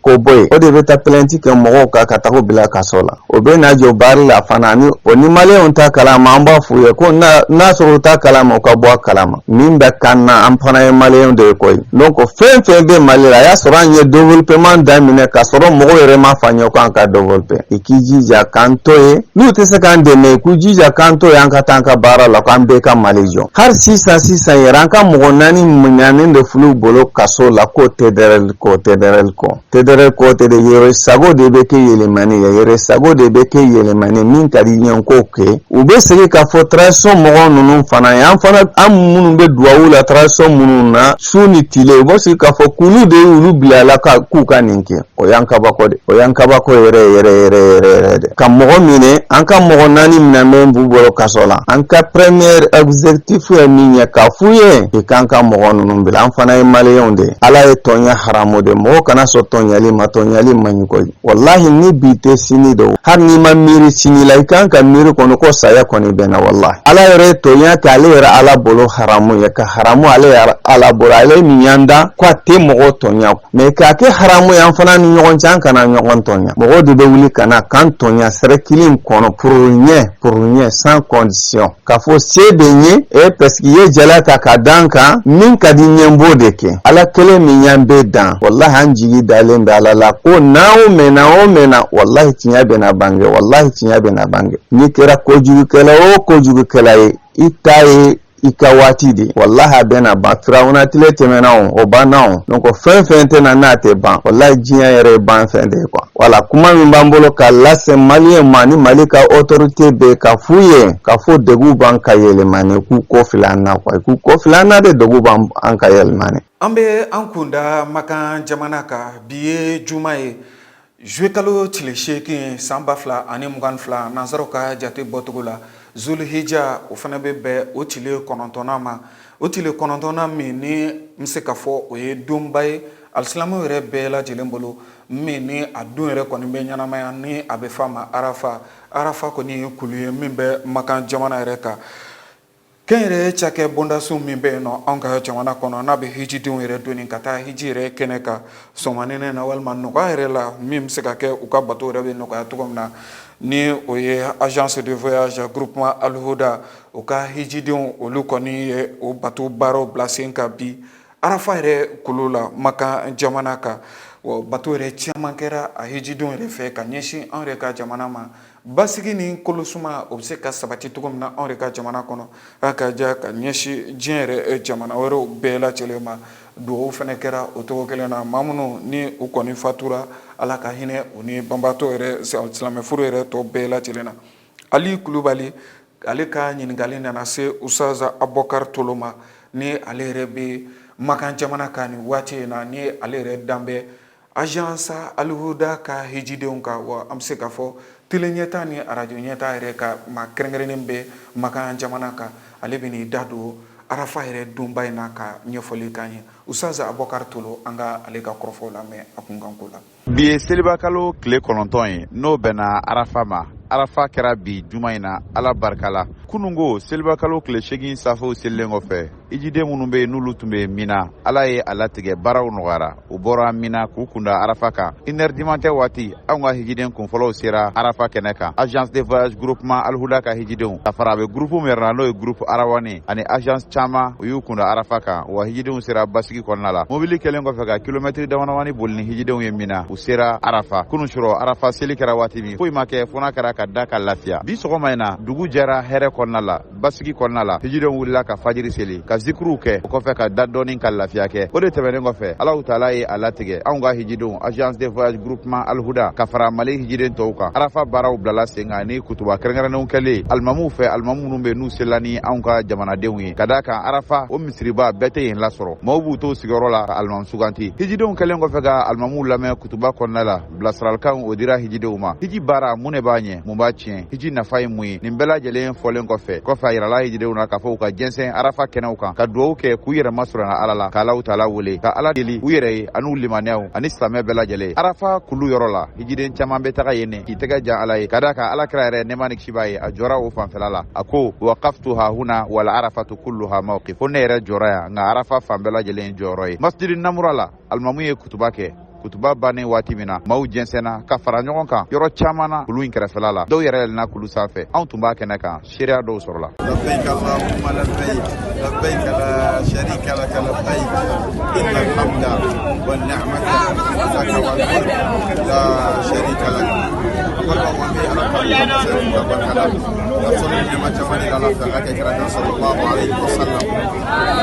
Speaker 19: bɔ yen. O de bɛ taa plainte kɛ mɔgɔw kan ka taga bila kaso la. O bɛ na jɔ barre la fana ni o ni maliyɛnw ta kalama. An b'a f'u ye ko n'a sɔrɔ u ta kalama, u ka bɔ a kalama. Min bɛ kan na, an fana ye maliyɛnw de ye koyi. Donc fɛn fɛn bɛ Mali la, a y'a sɔrɔ an ye développement daminɛ k'a sɔrɔ mɔgɔw yɛrɛ m'a faamuya k'an ka développer. I k'i jija k'an to yen, n'u tɛ se k'an dɛmɛ, k'u jija k'an to yen, an ka taa an ka baara la, k'an bɛɛ ka Mali jɔ. Hali sisan sisan yɛrɛ, an ka mɔgɔ 4 minɛnen de filɛ u bolo kaso la ko TDR ko TDR kɔ TDR ko tɛ de. Yɛrɛ sago de bɛ kɛ yɛlɛmani ye, yɛrɛ sago de bɛ kɛ yɛlɛmani. Min ka di ɲɛ k'o kɛ. U bɛ segin k'a fɔ transition mɔgɔw ninnu fana ye, an fana, an minnu bɛ duwawu la transition minnu na su ni tile, u bɛ segin k'a fɔ k'olu de y'olu bila la k'u ka nin kɛ. O y'an kabako de, o y'an kabako yɛrɛ yɛrɛ yɛrɛ yɛrɛ yɛrɛ de ka mɔgɔ minɛ. An ka mɔgɔ 4 minɛ bɛ b'u bolo kaso la. An ka premier objectif ye min ye, k'a f'u ye i k'an ka mɔgɔ ninnu bila. An fana ye maliyɛnw de ye. Ala ye tɔɲa haramu de, mɔgɔ kana sɔn tɔɲali ma. Tɔɲali man ɲi koyi, walahi. Ni bi tɛ, sini don. Hali n'i ma miiri sini la, i kan ka miiri kɔni ko saya kɔni bɛnna, walahi. Ala yɛrɛ ye tɔɲa kɛ ale yɛrɛ Ala bolo haramu ye, ka haramu ale yɛrɛ Ala bolo, ale min y'an dan ko a tɛ mɔgɔ tɔɲa, mais k'a kɛ haramu ye an fana ni ɲɔgɔn cɛ, an kana ɲɔgɔn tɔɲa. Mɔgɔw de bɛ wuli ka na k'an tɔɲa cercle in kɔnɔ pour rien, pour rien, sans condition, k'a fɔ se bɛ n ye e parce que i ye jala ta ka d'an kan, min ka di n ye, n b'o de kɛ. Ala kelen min y'an bɛɛ dan, walahi, an jigi dalen bɛ Ala la ko n'an o mɛnna o mɛnna, walahi, tiɲɛ bɛna bange, walahi, tiɲɛ bɛna bange. N'i kɛra kojugukɛla o kojugukɛla ye, i ta ye i ka waati de, walahi, a bɛna ban. Firawuna tile tɛmɛna, o o banna o. Donc fɛn fɛn tɛna n'a tɛ ban, walahi, diɲɛ yɛrɛ ye ban fɛn de ye quoi. Wala kuma min b'an bolo ka lase maliyɛn ma ni Mali ka autorité bɛ, ka f'u ye ka fɔ degun b'an ka yɛlɛmani, k'u kɔ fili an na quoi, k'u kɔ fili an na de, degun b'an an ka yɛlɛmani.
Speaker 1: An bɛ an kunda Makan jamana kan. Bi ye juma ye, juillet kalo tile 8, san 2022, nansaraw ka jate bɔcogo la. Zulhijja, o fana bɛ bɛn o tile 9nan ma. O tile 9nan min ni n bɛ se ka fɔ o ye donba ye alisilamɛw yɛrɛ bɛɛ lajɛlen bolo, min ni a don yɛrɛ kɔni bɛ ɲɛnamaya ni a bɛ f'a ma Arafa. Arafa kɔni ye kulu ye min bɛ Makan jamana yɛrɛ kan. Kɛnyɛrɛ cakɛ bondaso min bɛ yen nɔ anw ka jamana kɔnɔ, n'a bɛ hijidenw yɛrɛ doni ka taa hiji yɛrɛ kɛnɛ kan sɔgɔmanɛnɛ na walima nɔgɔya yɛrɛ la, min bɛ se ka kɛ u ka bato yɛrɛ bɛ nɔgɔya cogo min na, ni o ye agence de voyage groupement Alhuda, o ka hijidenw olu kɔni ye o bato baaraw bila sen kan bi Arafa yɛrɛ kulu la Makan jamana kan. Bato yɛrɛ caman kɛra a hijidenw yɛrɛ fɛ ka ɲɛsin anw yɛrɛ ka jamana ma. Basigi ni kolosuma, o bɛ se ka sabati cogo min na anw yɛrɛ ka jamana kɔnɔ, a ka ja ka ɲɛsin diɲɛ yɛrɛ jamana wɛrɛw bɛɛ lajɛlen ma. Dugawu fana kɛra o cogo kelen na. Maa minnu ni u kɔni fatura, Ala ka hinɛ u ni banbaatɔ yɛrɛ, silamɛfuru yɛrɛ tɔ bɛɛ lajɛlen na. Ali Kulubali, ale ka ɲininkali nana se Usaza Abubakar Tolo ma, ni ale yɛrɛ bɛ Makan jamana kan nin waati in na, ni ale yɛrɛ dan bɛ agence Alhuda ka hijidenw kan. Wa an bɛ se k'a fɔ télé ɲɛta ni arajo ɲɛta yɛrɛ ka maa kɛrɛnkɛrɛnnen bɛ Makan jamana kan. Ale bɛ n'i da don Arafa yɛrɛ donba in na ka ɲɛfɔli k'an ye. Usaza Abubakar Tolo, an ka ale ka kɔrɔfɔw lamɛn a kunkanko la.
Speaker 20: Bi ye selibakalo tile 9 ye, n'o bɛnna Arafa ma. Arafa kɛra bi juma in na Ala barika la. Kunungo selibakalo tile 8 safow selilen kɔfɛ, hijiden minnu bɛ yen n'olu tun bɛ Mina, Ala ye a latigɛ, baaraw nɔgɔyara, u bɔra Mina k'u kunda Arafa kan. 1 heure du matin waati, anw ka hijiden kunfɔlɔw sera Arafa kɛnɛ kan. Agence de voyage groupement Alhuda ka hijidenw ka fara a bɛ groupe min yɛrɛ la, n'o ye groupe Arawani, ani agence caman, u y'u kunda Arafa kan. Wa hijidenw sera basigi kɔnɔna la. Mobili kɛlen kɔfɛ ka kilomɛtiri damadamani boli ni hijidenw ye Mina, u sera Arafa kunun surɔ. Arafa seli kɛra waati min, foyi ma kɛ fo n'a kɛra ka da ka lafiya. Bi sɔgɔma in na, dugu jɛra hɛrɛ kɔnɔna la, basigi kɔnɔna la. Hijidenw wulila ka fajiri seli ka zikuruw kɛ, o kɔfɛ ka da dɔɔni ka lafiya kɛ. O de tɛmɛnen kɔfɛ, Alahu taala ye a latigɛ anw ka hijidenw agence de voyage groupement Alhuda ka fara Mali hijiden tɔw kan, arafa baaraw bilala sen kan ni kutuba kɛrɛnkɛrɛnnenw kɛlen alimamuw fɛ, alimamu minnu bɛ n'u selila ni anw ka jamanadenw ye, ka d'a kan arafa o misiriba bɛɛ tɛ yen lasɔrɔ, maaw b'u to sigiyɔrɔ la ka alimamu suganti. Hijidenw kɛlen kɔfɛ ka alimamuw lamɛn kutuba kɔnɔna la, bilasiralikanw o dira hijidenw ma. Hiji baara, mun de b'a ɲɛ, mun b'a tiɲɛ, hiji nafa ye mun ye, nin bɛɛ lajɛlen fɔlen kɔfɛ a yirala hijidenw na k'a fɔ u ka jɛnsɛn arafa kɛnɛw kan ka duwawu kɛ k'u yɛrɛ masurunya Ala la, ka Alahu taala wele, ka Ala deli u yɛrɛ ye an'u limaniyaw ani silamɛ bɛɛ lajɛlen. Arafa kulu yɔrɔ la, hijiden caman bɛ taga yen ne k'i tɛgɛ jan Ala ye, ka d'a kan Ala kira yɛrɛ, nɛɛma ni kisi b'a ye, a jɔra o fanfɛla la. A ko waqaftu ha huna wal arafatu kulluha mawqif, ko ne yɛrɛ jɔra yan, nka arafa fan bɛɛ lajɛlen ye jɔyɔrɔ ye. Masjidi namura la, alimamu ye kutuba kɛ. Kutuba bannen waati min na, maaw jɛnsɛnna ka fara ɲɔgɔn kan yɔrɔ caman na kulu in kɛrɛfɛla la. Dɔw yɛrɛ yɛlɛnna kulu sanfɛ. Anw tun b'a kɛnɛ kan, seereya dɔw sɔrɔla.
Speaker 21: Labbaik Allahumma labbaik, labbaik la sharika laka labbaik, innal hamda wan ni'mata laka wal mulk la sharika lak. An balimaw, an bɛ Ala tanu ka masa ka barika da ka sɔli ni nɛɛma caman ni Ala fɛ a ka kɛ kira kan sallallahu alaihi wasallam.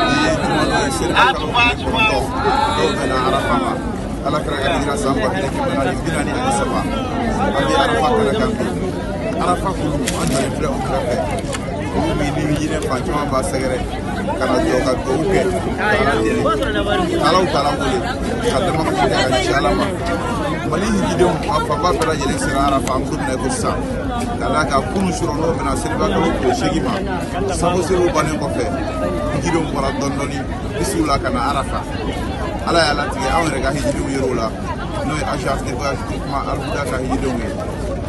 Speaker 21: Bi ye jumadon ye, seliba kalo tile 9, n'o bɛnna Arafa ma. Ala kira ka hijira san 1443. An bɛ Arafa kɛnɛ kan bi. Arafa kulu, an jɔlen filɛ o kɛrɛfɛ. Kulu min ni hijiden fan caman b'a sɛgɛrɛ ka na jɔ ka dugawu kɛ, ka Ala deli, ka Alahu taala wele, ka damakasi kɛ ka ɲɛsin Ala ma. Mali hijidenw a fanba bɛɛ lajɛlen sera Arafa an bɛ don min na i ko sisan, ka d'a kan kunun surɔ, n'o bɛnna seliba kalo tile 8 ma, safo seliw bannen kɔfɛ, hijidenw bɔra dɔɔni dɔɔni bisiw la ka na Arafa. Ala y'a latigɛ anw yɛrɛ ka hijidenw yer'o la, n'o ye agence de voyage groupement Alhuda ka hijidenw ye.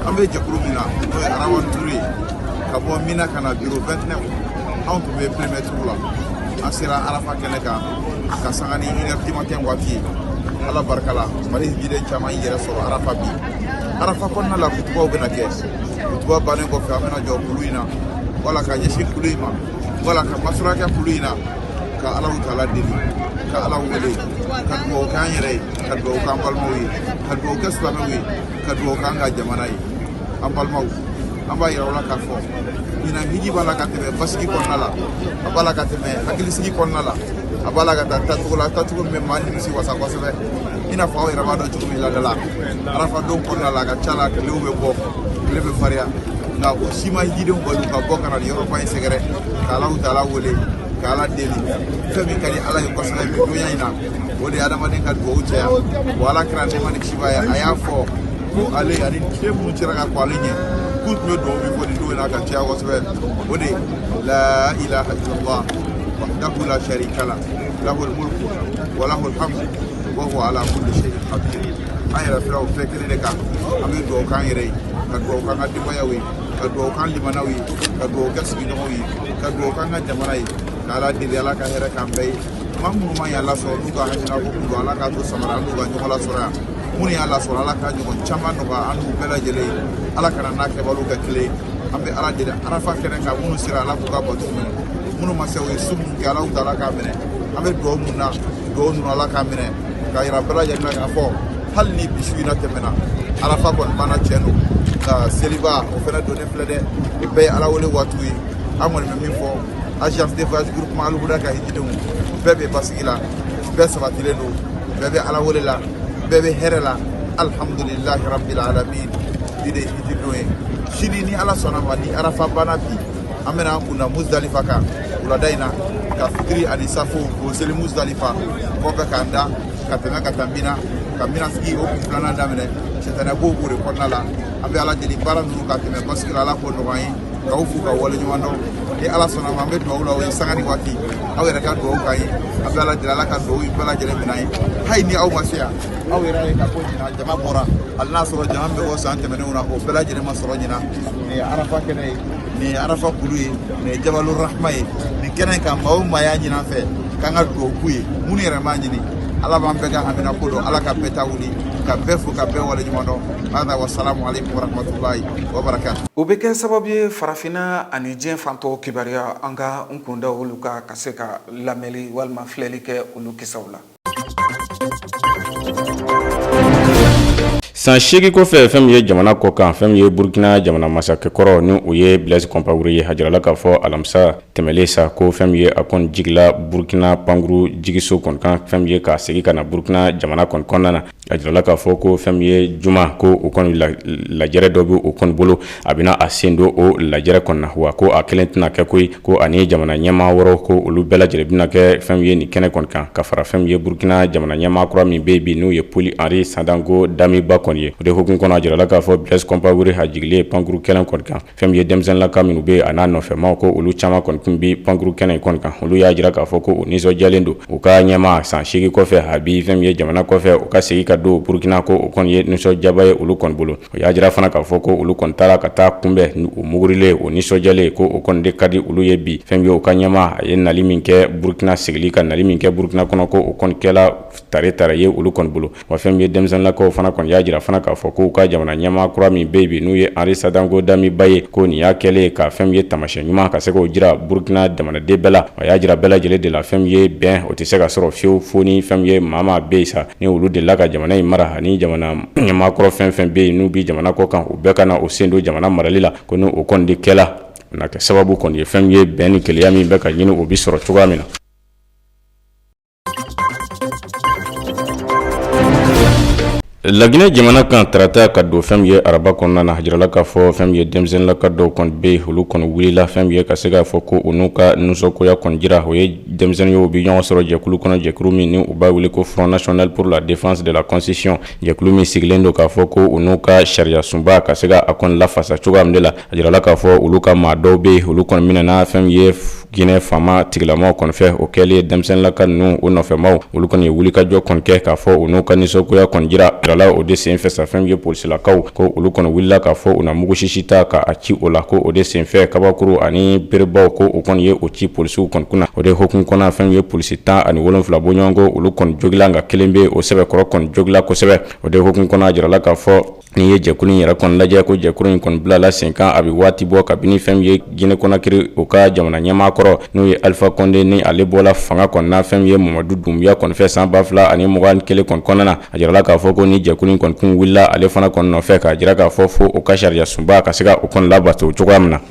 Speaker 21: An bɛ jɛkulu min na, n'o ye Arawan Tour ye, ka bɔ Mina ka na bureau 29, anw tun bɛ premier tour la. An sera Arafa kɛnɛ kan ka sanga ni 1 heure du matin waati ye. Ala barika la, Mali hijiden caman y'i yɛrɛ sɔrɔ Arafa bi. Arafa kɔnɔna la, kutubaw bɛna kɛ. Kutuba bannen kɔfɛ, an bɛna jɔ kulu in na, wala ka ɲɛsin kulu in ma, wala ka masura kɛ kulu in na, ka Alahu taala deli, ka Ala wele, ka dugawu k'an yɛrɛ ye, ka dugawu k'an balimaw ye, ka dugawu kɛ silamɛw ye, ka dugawu k'an ka jamana ye. An balimaw, an b'a yira aw la k'a fɔ ɲinan hiji b'a la ka tɛmɛ basigi kɔnɔna la, a b'a la ka tɛmɛ hakilisigi kɔnɔna la, a b'a la ka taa taacogo la, taacogo min bɛ maa nimisi wasa kosɛbɛ. I n'a fɔ aw yɛrɛ b'a dɔn cogo min, laada la, arafa don kɔnɔna la, a ka ca la tilew bɛ bɔ, tile bɛ farinya, nka o si ma hijidenw bali ka bɔ ka na nin yɔrɔba in sɛgɛrɛ, ka Alahu taala wele, ka Ala deli. Fɛn min ka di Ala ye kosɛbɛ bi donya in na, o de ye adamaden ka dugawu caya. Wa Ala kira, nɛɛma ni kisi b'a ye, a y'a fɔ ko ale ani den minnu cɛra ka kɔn ale ɲɛ, k'u tun bɛ dugawu min fɔ nin don in na ka caya kosɛbɛ, o de la ilaha illallah wahdahu la sharika la lahul mulku wa lahul hamdu wa huwa ala kulli shay'in qadir. An yɛrɛ filɛ o fɛn kelen de kan. An bɛ dugawu k'an yɛrɛ ye, ka dugawu k'an ka denbayaw ye, ka dugawu k'an limanaw ye, ka dugawu kɛ sigiɲɔgɔnw ye, ka dugawu k'an ka jamana ye, ka Ala deli, Ala ka hɛrɛ k'an bɛɛ ye. Maa minnu ma y'a lasɔrɔ, n'u ka hamina ko kun don, Ala k'a to samara an n'u ka ɲɔgɔn lasɔrɔ yan. Minnu y'a lasɔrɔ, Ala k'a ɲɔgɔn caman nɔgɔya an n'u bɛɛ lajɛlen ye. Ala kana n'a kɛbaliw kɛ kelen ye. An bɛ Ala deli arafa kɛnɛ kan, minnu sera, Ala k'u ka bato minɛ. Minnu ma se, u ye sun minnu kɛ, Ala taala k'a minɛ. An bɛ dugawu mun na, dugawu ninnu, Ala k'a minɛ. K'a yira bɛɛ lajɛlen na k'a fɔ hali ni bi su in na tɛmɛna, arafa kɔni banna, tiɲɛ don, nka seliba o fana donnen filɛ dɛ. O bɛɛ ye Ala wele waatiw ye. An kɔni bɛ min fɔ, agence de voyage groupement Alhuda ka hijidenw bɛɛ bɛ basigi la, bɛɛ sabatilen don, bɛɛ bɛ Ala wele la, bɛɛ bɛ hɛrɛ la. Alhamdulilahi rabbil alamin. Bi de ye hijidon ye. Sini, ni Ala sɔnna ma, ni arafa banna bi, an bɛna an kunda Muzdalifa kan wulada in na, ka fitiri ani safo k'o seli Muzdalifa kɔfɛ, k'an da ka tɛmɛ ka taa Mina, ka Mina sigi o kun filanan daminɛ. Sɛtanɛ b'o de kɔnɔna la. An bɛ Ala deli, baara ninnu ka tɛmɛ basigi la, Ala k'o nɔgɔya an ye. K'aw fo ka waleɲuman dɔn. Ni Ala sɔnna ma, an bɛ dugawu la o ye sanga ni waati. Aw yɛrɛ ka dugawu k'an ye. An bɛ Ala deli, Ala ka dugawu in bɛɛ lajɛlen minɛ an ye. Hali ni aw ma se yan, aw yɛrɛ ye k'a fɔ ɲinan jama bɔra, hali n'a sɔrɔ jama bɛ bɔ san tɛmɛnenw na, o bɛɛ lajɛlen ma sɔrɔ ɲinan. Nin ye arafa kɛnɛ ye, nin ye arafa kulu ye, nin ye jabalu rahma ye. Nin kɛnɛ in kan, maa o maa y'a ɲini an fɛ k'an ka dugawu k'u ye, minnu yɛrɛ m'a ɲini, Ala b'an bɛɛ ka hamina ko dɔn. Ala ka bɛɛ ta wuli, ka bɛɛ fo, ka bɛɛ waleɲuman dɔn. Hada wasalamu aleykum warahmatulahi wabarakatu.
Speaker 1: O bɛ kɛ sababu ye farafinna ani diɲɛ fantɔw kibaruya, an ka n kunda olu kan, ka se ka lamɛnli walima filɛli kɛ olu kisaw la.
Speaker 22: San 8 kɔfɛ, fɛn min ye jamana kɔ kan, fɛn min ye Burukina jamana masakɛkɔrɔ, ni o ye Blaise Compaoré ye, a jirala k'a fɔ alamisa Tɛmɛlen sa, ko fɛn min ye a kɔni jigila Burukina pankuru jigiso kɔni kan, fɛn min ye ka segin ka na Burukina jamana kɔni kɔnɔna na, a jirala k'a fɔ ko fɛn min ye juma, ko o kɔni lajɛrɛ dɔ bɛ o kɔni bolo, a bɛna a sen don o lajɛrɛ kɔni na. Wa ko a kelen tɛna kɛ koyi, ko ani jamana ɲɛmaa wɛrɛw, ko olu bɛɛ lajɛlen bɛna kɛ fɛn min ye nin kɛnɛ kɔni kan, ka fara fɛn min ye Burukina jamana ɲɛmaa kura min bɛ yen bi, n'o ye Paul Henri Sandaogo Damiba kɔni ye. O de hukumu kɔnɔ, a jirala k'a fɔ Blaise Compaoré a jigilen pankuru kɛnɛ kɔni kan, fɛn min ye denmisɛnninlaka minnu bɛ a n'a nɔfɛmaw, ko olu caman kɔni tun bɛ pankuru kɛnɛ in kɔni kan. Olu y'a jira k'a fɔ ko u nisɔndiyalen don u ka ɲɛmaa san 8 kɔfɛ, a bi fɛn min ye jamana kɔfɛ, u ka segin ka don Burukina, ko o kɔni ye nisɔndiyaba ye olu kɔni bolo. O y'a jira fana k'a fɔ ko olu kɔni taara ka taa kunbɛn u mugurilen, o nisɔndiyalen, ko o kɔni de ka di olu ye bi. Fɛn min ye u ka ɲɛmaa, a ye nali min kɛ Burukina, sigili ka nali min kɛ Burukina kɔnɔ, ko o kɔni kɛla tare tare ye olu kɔni bolo. Wa fɛn min ye denmisɛnninlakaw fana kɔni y'a jira fana k'a fɔ k'u ka jamana ɲɛmaa kura min bɛ yen bi, n'u ye Henri Sandaogo Damiba ye, ko nin y'a kɛlen ka fɛn min ye taamasiyɛn ɲuman ka se k'o jira Burukina jamanaden bɛɛ la. A y'a jira bɛɛ lajɛlen de la, fɛn min ye bɛn, o tɛ se ka sɔrɔ fiyewu fo ni fɛn min ye maa maa bɛ yen sa, ni olu delila ka jamana in mara, ani jamana ɲɛmaa kɔrɔ fɛn fɛn bɛ yen n'u bɛ jamana kɔ kan, u bɛɛ ka na u sen don jamana marali la, ko ni o kɔni de kɛla, na kɛ sababu kɔni ye fɛn min ye bɛn ni kelenya min bɛ ka ɲini, o bɛ sɔrɔ cogoya min na. Laginɛ jamana kan, tarata ka don fɛn min ye araba kɔnɔna na, a jirala k'a fɔ fɛn min ye denmisɛnninlaka dɔw kɔni bɛ yen, olu kɔni wulila fɛn min ye ka se k'a fɔ ko u n'u ka nisɔngoya kɔni jira. O ye denmisɛnnin ye, u bɛ ɲɔgɔn sɔrɔ jɛkulu kɔnɔ, jɛkulu min ni u b'a wele ko Front National pour la Défense de la Constitution, jɛkulu min sigilen don k'a fɔ ko u n'u ka sariya sunba ka se ka a kɔni lafasa cogoya min de la. A jirala k'a fɔ olu ka maa dɔw bɛ yen, olu kɔni minɛna fɛn min ye Ginɛ faama tigilamaw kɔni fɛ. O kɛlen, denmisɛnninlaka ninnu o nɔfɛmaw, olu kɔni ye wulikajɔ kɔni kɛ k'a fɔ u n'u ka nisɔngoya kɔni jira. Jirala o de senfɛ sa, fɛn min ye polisilakaw, ko olu kɔni wulila k'a fɔ u na mugusisi ta ka a ci o la, ko o de senfɛ kabakuru ani berebaw, ko u kɔni ye o ci polisiw kɔni kunna. O de hukumu kɔnɔ, fɛn min ye polisi 17 bɔɲɔgɔnko, olu kɔni jogila, nka kelen bɛ o sɛbɛkɔrɔ kɔni jogila kosɛbɛ. O de hukumu kɔnɔ, a jirala k'a fɔ n'i ye jɛkulu in yɛrɛ kɔni lajɛ, ko jɛkulu in kɔni bilala sen kan a bɛ waati bɔ, kabini fɛn min ye Ginɛ Konakiri o ka jamana ɲɛmaa kɔrɔ, n'o ye Alifa Kɔnde, ni ale bɔla fanga kɔni na fɛn min ye Mamadu Dunbuya kɔni fɛ san 2021 kɔni kɔnɔna na. A jirala k'a fɔ ko ni jɛkulu in kɔni kun wulila ale fana kɔni nɔfɛ, k'a jira k'a fɔ fo o ka sariya sunba ka se ka o kɔni labato cogoya min na.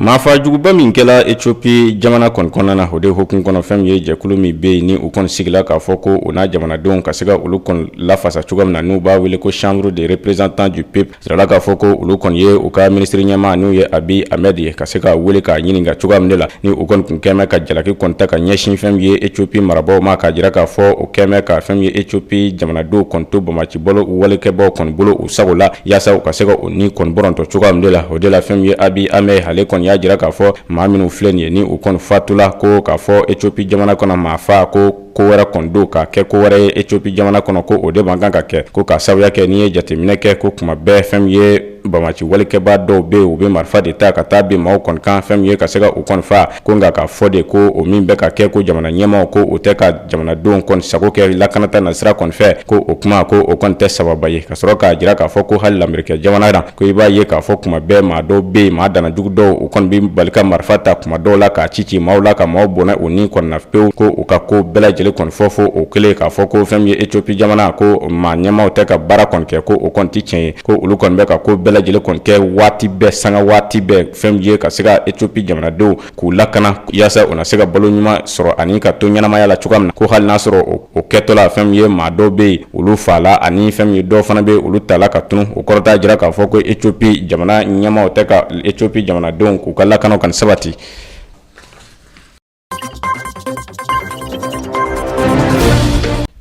Speaker 22: Maafajuguba min kɛla Ethiopie jamana kɔni kɔnɔna na, o de hukumu kɔnɔ, fɛn min ye jɛkulu min bɛ yen ni u kɔni sigila k'a fɔ ko u n'a jamanadenw ka se ka olu kɔni lafasa cogoya min na, n'u b'a wele ko Chambre des représentants du peuple, jirala k'a fɔ ko olu kɔni ye u ka minisiri ɲɛmaa, n'u ye Abiy Ahmed ye, ka se ka wele k'a ɲininka cogoya min de la ni u kɔni tun kɛmɛ ka jalaki kɔni ta ka ɲɛsin fɛn min ye Ethiopie marabaaw ma, k'a jira k'a fɔ o kɛmɛ ka fɛn min ye Ethiopie jamanadenw kɔni to banbaanci bolo walekɛbaaw kɔni bolo u sago la, yaasa u ka se ka u ni kɔni bɔrɔntɔ cogoya min de la. O de la, fɛn min ye Abiy Ahmed, ale kɔni y'a jira k'a fɔ maa minnu filɛ nin ye ni u kɔni fatula, ko k'a fɔ Ethiopie jamana kɔnɔ maa fa ko ko wɛrɛ kɔni don ka kɛ ko wɛrɛ ye Ethiopie jamana kɔnɔ, ko o de man kan ka kɛ, ko k'a sababuya kɛ n'i ye jateminɛ kɛ, ko kuma bɛɛ fɛn min ye banbaanci walekɛbaa dɔw bɛ yen, u bɛ marifa de ta ka taa bin maaw kɔni kan, fɛn min ye ka se ka u kɔni faa, ko nka k'a fɔ de ko o min bɛ ka kɛ, ko jamana ɲɛmaaw ko o tɛ ka jamanadenw kɔni sago kɛ lakanata nasira kɔni fɛ, ko o kuma ko o kɔni tɛ sababa ye. Ka sɔrɔ k'a jira k'a fɔ ko hali lamerikɛn jamana na, ko i b'a ye k'a fɔ kuma bɛɛ maa dɔw bɛ yen, maa danajugu dɔw, u kɔni bɛ bali ka marifa ta kuma dɔw la k'a ci ci maaw la, ka maaw bɔnɛ u ni kɔni na pewu, ko u ka ko bɛɛ lajɛlen kɔni fɔ fo o kɛlen k'a fɔ ko fɛn min ye Ethiopie jamana, ko maa ɲɛmaaw tɛ ka baara kɔni kɛ, ko o kɔni tɛ tiɲɛ ye, ko olu kɔni bɛ ka ko bɛɛ lajɛlen kɔni kɛ waati bɛɛ, sanga waati bɛɛ, fɛn min ye ka se ka Ethiopie jamanadenw k'u lakana, yaasa u na se ka balo ɲuman sɔrɔ ani ka to ɲɛnamaya la cogoya min na, ko hali n'a sɔrɔ o kɛtɔ la fɛn min ye maa dɔw bɛ yen olu faala, ani fɛn min ye dɔw fana bɛ olu tala ka tunun, o kɔrɔ t'a jira k'a fɔ ko Ethiopie jamana ɲɛmaaw tɛ ka Ethiopie jamanadenw k'u ka lakana kɔni sabati.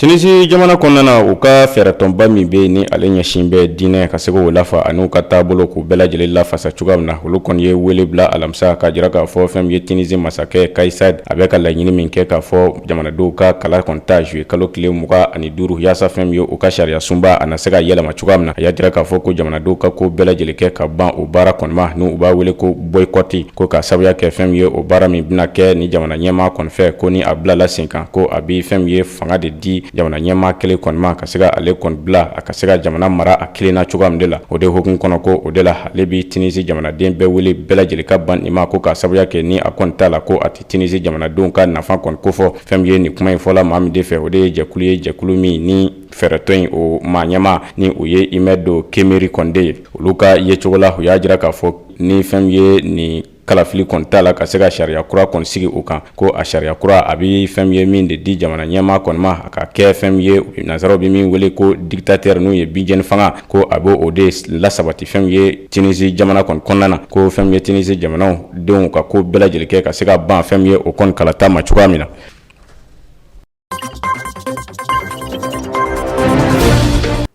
Speaker 22: Tunisi jamana kɔnɔna na, u ka fɛɛrɛtɔnba min bɛ yen ni ale ɲɛsin bɛ diinɛ ka se k'o lafa ani u ka taabolo k'u bɛɛ lajɛlen lafasa cogoya min na, olu kɔni ye wele bila alamisa k'a jira k'a fɔ fɛn min ye Tunisi masakɛ Kais Saied, a bɛ ka laɲini min kɛ k'a fɔ jamanadenw ka kala kɔni ta juillet kalo tile 25, yaasa fɛn min ye u ka sariya sunba a na se ka yɛlɛma cogoya min na. A y'a jira k'a fɔ ko jamanadenw ka ko bɛɛ lajɛlen kɛ ka ban o baara kɔni ma, n'u b'a wele ko boycott, ko k'a sababuya kɛ fɛn min ye o baara min bɛna kɛ ni jamana ɲɛmaa kɔni fɛ, ko ni a bilala sen kan, ko a bɛ fɛn min ye fanga de di jamana ɲɛmaa kelen kɔni ma ka se ka ale kɔni bila a ka se ka jamana mara a kelen na cogoya min de la. O de hukumu kɔnɔ, ko o de la ale bɛ Tunisie jamanaden bɛɛ wele, bɛɛ lajɛlen ka ban nin ma, ko k'a sababuya kɛ ni a kɔni t'a la ko a tɛ Tunisie jamanadenw ka nafa kɔni kofɔ. Fɛn min ye nin kuma in fɔla maa min de fɛ, o de ye jɛkulu ye, jɛkulu min ni fɛɛrɛtɔn in o maa ɲɛmaa ni o ye Imed Khemiri kɔni de ye. Olu ka yecogo la, u y'a jira k'a fɔ ni fɛn min ye nin kalafili kɔni t'a la ka se ka sariya kura kɔni sigi o kan, ko a sariya kura a bɛ fɛn min ye min de di jamana ɲɛmaa kɔni ma, a ka kɛ fɛn min ye nansaraw bɛ min wele ko dictateur, n'o ye bijɛni fanga, ko a b'o o de lasabati fɛn min ye Tunisie jamana kɔni kɔnɔna na, ko fɛn min ye Tunisie jamanaw denw ka ko bɛɛ lajɛlen kɛ ka se ka ban fɛn min ye o kɔni kalata ma cogoya min na.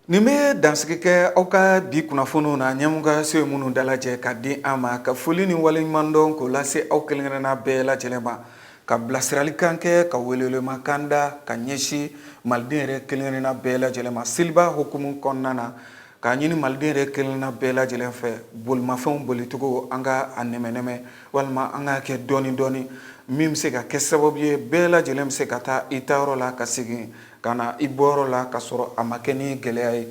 Speaker 1: Nin bɛ dansigi kɛ aw ka bi kunnafoniw na, ɲɛmɔgɔso ye minnu dalajɛ ka di an ma, ka foli ni waleɲumandɔn k'o lase aw kelen-kelenna bɛɛ lajɛlen ma, ka bilasiralikan kɛ, ka welewelemakan da ka ɲɛsin maliden yɛrɛ kelen-kelenna bɛɛ lajɛlen ma seliba hukumu kɔnɔna na, k'a ɲini maliden yɛrɛ kelenna bɛɛ lajɛlen fɛ, bolimafɛnw bolicogo an ka a nɛmɛnɛmɛ walima an k'a kɛ dɔɔni dɔɔni, min bɛ se ka kɛ sababu ye bɛɛ lajɛlen bɛ se ka taa i taayɔrɔ la ka segin ka na i bɔyɔrɔ la ka sɔrɔ a ma kɛ ni gɛlɛya ye.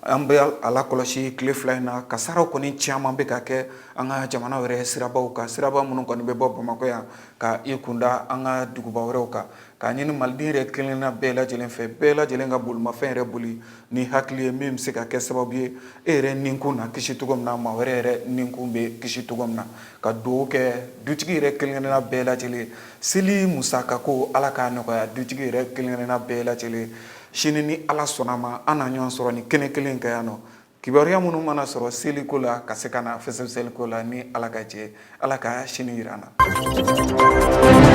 Speaker 1: An bɛ a lakɔlɔsi tile 2 in na, kasaraw kɔni caman bɛ ka kɛ an ka jamana yɛrɛ sirabaw kan, siraba minnu kɔni bɛ bɔ Bamakɔ yan ka i kunda an ka duguba wɛrɛw kan, k'a ɲini maliden yɛrɛ kelenna bɛɛ lajɛlen fɛ, bɛɛ lajɛlen ka bolimafɛn yɛrɛ boli ni hakili ye, min bɛ se ka kɛ sababu ye e yɛrɛ ninkun na kisi cogo min na, maa wɛrɛ yɛrɛ ninkun bɛ kisi cogo min na. Ka dugawu kɛ dutigi yɛrɛ kelen-kelenna bɛɛ lajɛlen, seli musakako Ala k'a nɔgɔya dutigi yɛrɛ kelen-kelenna bɛɛ lajɛlen. Sini ni Ala sɔnna ma, an na ɲɔgɔn sɔrɔ ni kɛnɛ kelen kan yan nɔ, kibaruya minnu mana sɔrɔ seliko la, ka se ka na fɛsɛfɛsɛliko la ni Ala ka jɛ. Ala ka sini jira an na.